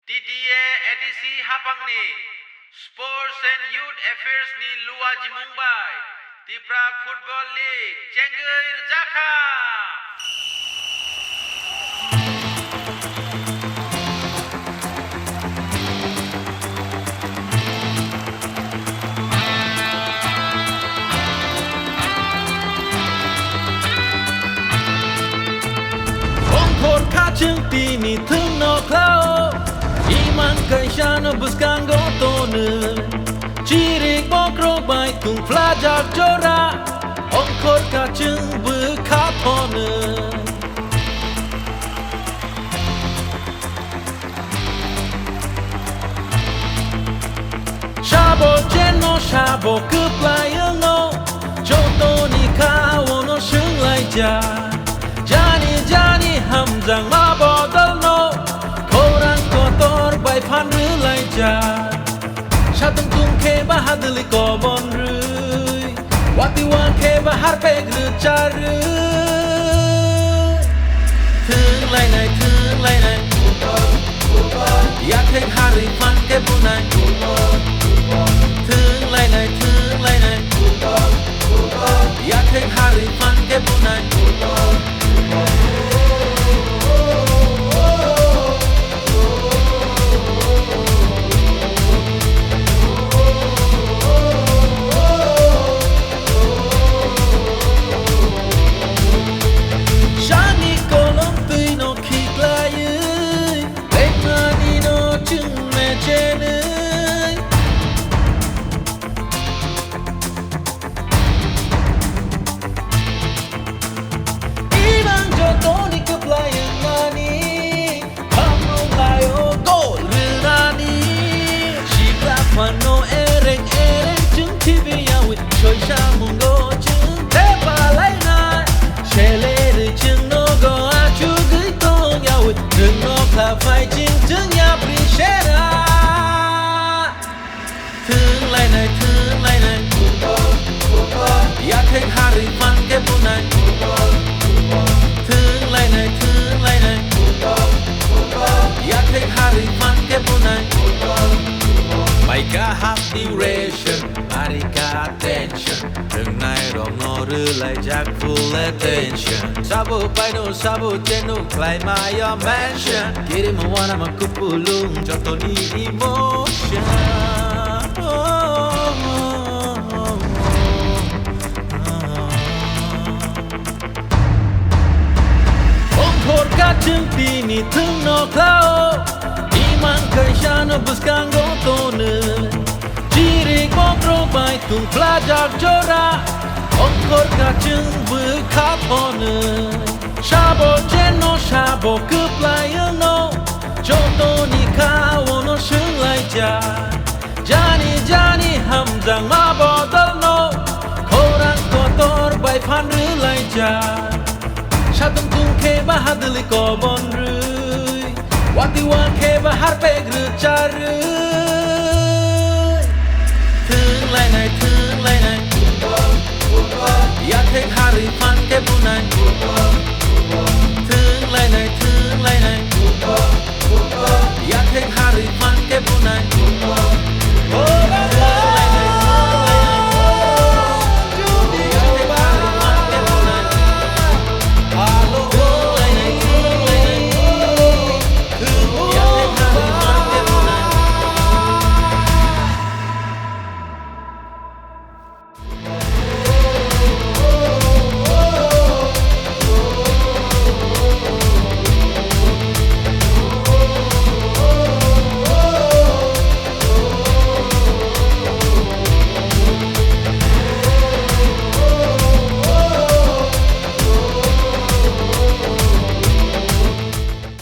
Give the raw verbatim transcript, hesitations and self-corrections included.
T T A A D C haphangni Sports and Youth Affairs ni luajimung bai Tipra Football League chengwi rwjakha. Ongkhor kha chwng tini thwngno khlao, imang kaisano bwskango tonwi. Chirik bokrok bai tungphlajak jora, ongkhor kha chwng bwkha thonwi. Sabo cheno sabo kwplai wngno, jotoni kha ono swnglaijak. Jani jani hamjakma bodolno, khorang kotor bai phan rwlaijak. Satung tung khe ba hadwlwi kobon rwi, watwi wang khe ba harpek rwcharwi. Thwng lainai, thwng lainai, yathek harwi phan khe bunai. Thwng lainai, thwng lainai, yathek harwi phan khe bunai. Sani kolom twi no khiklaiwi, lekmani no chwng mechenwi. Ibang jotoni kwplai wngmani, hamrung laio gol rwnani. Sikla phano ereng ereng chwng khibiyawi, soisa mungo chwng thepalainai. Selerwi chwng nogo achugwi tongyawi, nwng nokha phai chwng chwng yapri sera. Thwng lainai, thwng lainai, yathek harwi phan khe bunai. Thwng lainai, thwng lainai, yathek harwi phan khe bunai. Maika hap duration, arika tension. Thwngnai rokno rwlaijak full attention. Sabo paino, sabo cheno, khlai mayo mention. Kirima wanama kupulung, jotoni emotion. Ongkhor kha chwng tini thwngno khlao, imang kaisano bwskango tonwi. Chirik bokrok bai tungphlajak jora, ongkhor kha chwng bwkha thonwi. Sabo cheno sabo kwplai wngno, jotoni kha ono swnglaijak. Jani jani hamjakma bodolno, khorang kotor bai phan rwlaijak. Satung tung khe ba hadwlwi kobon rwi, watwi wang khe ba harpek rwcharwi. Thwng lainai, thwng lainai, yathek harwi phan khe bunai. Thwng lainai, thwng lainai, yathek harwi phan khe bunai.